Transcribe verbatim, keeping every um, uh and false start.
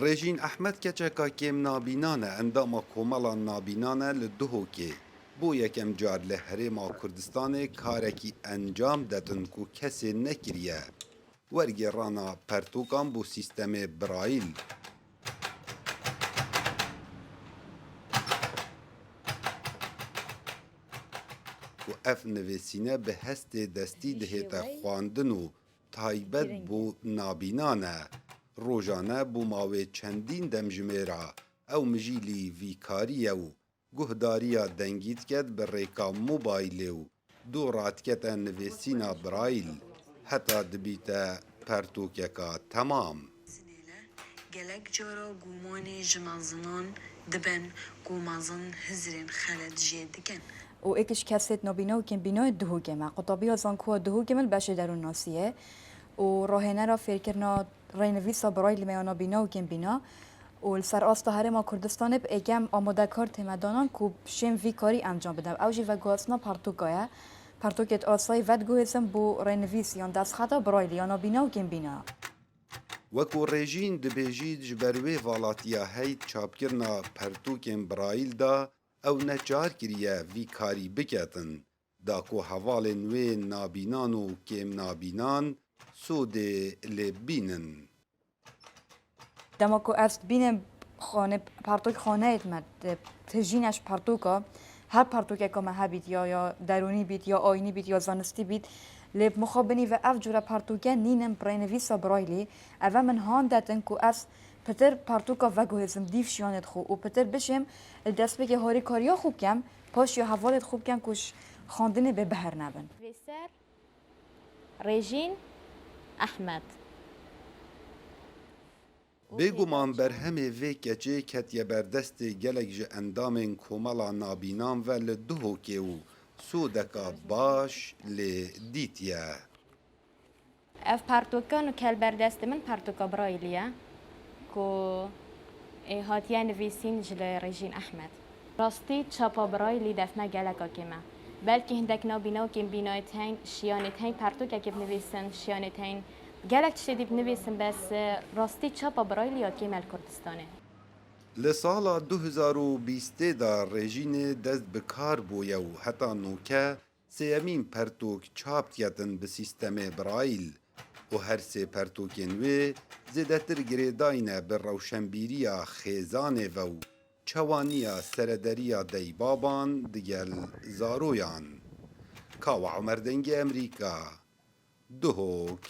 Rêjîn Ehmed keçeka kêmnabînan e, endama Komela Nabînan e li Duhokê. Bo yekem car li Herêma Kurdistanê karekî encam detin ku kesê nekiriye. Wergêrana pertokan bo sîstemê Braille. Ku ev nivîsîne bi hestê destî dihête xwendin û taybet bo nabînan e. Rojane bo mawê çendîn demjimêra ew mijîlî vî karî ye û guhdariya dengî diket bi rêka mobaylê û dû radikete nivîsîna Braille heta dibîte pertokeka temam. Gelek cara gumanê ji mezinan dibin ku mezin hizrên xelet jê dikin. Û êk ji kesêt nabîna û kêmbîna yê Duhokê me. Qutabiya Zankoya Duhokê me li beşê derûnnasî ye û rahênera fêrkirina rênivîsa Braille me ya nabîna û kêmbîna û li ser asta Herêma Kurdistanê bi êkem amadekar tême danan ku şên vî karî encam bidin. Ew jî veguhastina pertoka ye. Pertokê di asayî vediguhêzin bo rênivîs yan destxeta Braille ya nabîna û kêmbîna. Wek ku Rêjîn dibêjît, ji ber wê valatiya hey çapkirina pertokên Braille de ew neçar kiriye vî karî biketin, da ku hevalên wê nabînan û kêmnabînan sodê lê bînin. Dema ku ez dibînim xane, pertokxaneyê me, di, tijîne ji pertoka, her pertokeka me hebît, ya, ya derûnî bît, ya ayînî bît, ya zanistî bît, lê bi mixabinî ve ev cure pertoke nînin bi rênivîsa Brailleî. Eve min han detin ku ez pitir pertoka veguhêzim dîv şiyanê xwe û pitir bişêm li destpêkê harîkariya xwe bikem, paşiya hevalê xwe bikem ku ji xwendinê bê biher nebin. Vêser Rêjîn Ehmed. Bêguman berhemê vê keçê ketiye ber destê gelek ji endamên Komela Nabînan ve li Duhokê û sodeka baş lê dîtiye. Ev pertoka nûke li ber destê min pertoka Brailleî ye ku ê hatiye nivîsîn ji li Rêjîn Ehmed. Rastî çapa Brailleî def me geleka kêm e. Belkî hindek nabîna û kêmbînayê tînin, şiyanê tînin pertokekê binivîsin, şiyanê tînin gelek tiştê dî binivîsin, bes, e, rastî çapa Brailleî ya kêm e li Kurdistanê. Li sala du hezar û bîstê de Rêjînê dest bi kar bûye û heta nûke sêyemîn pertok çap diketin bi sîstemê Braille û her sê pertokên wê zêdetir girêdayî ne bi rewşenbîriya xêzanê ve û çewaniya serederiya deybaban digel zaroyan. Kawa Omer Dengê Emerîka, Duhok.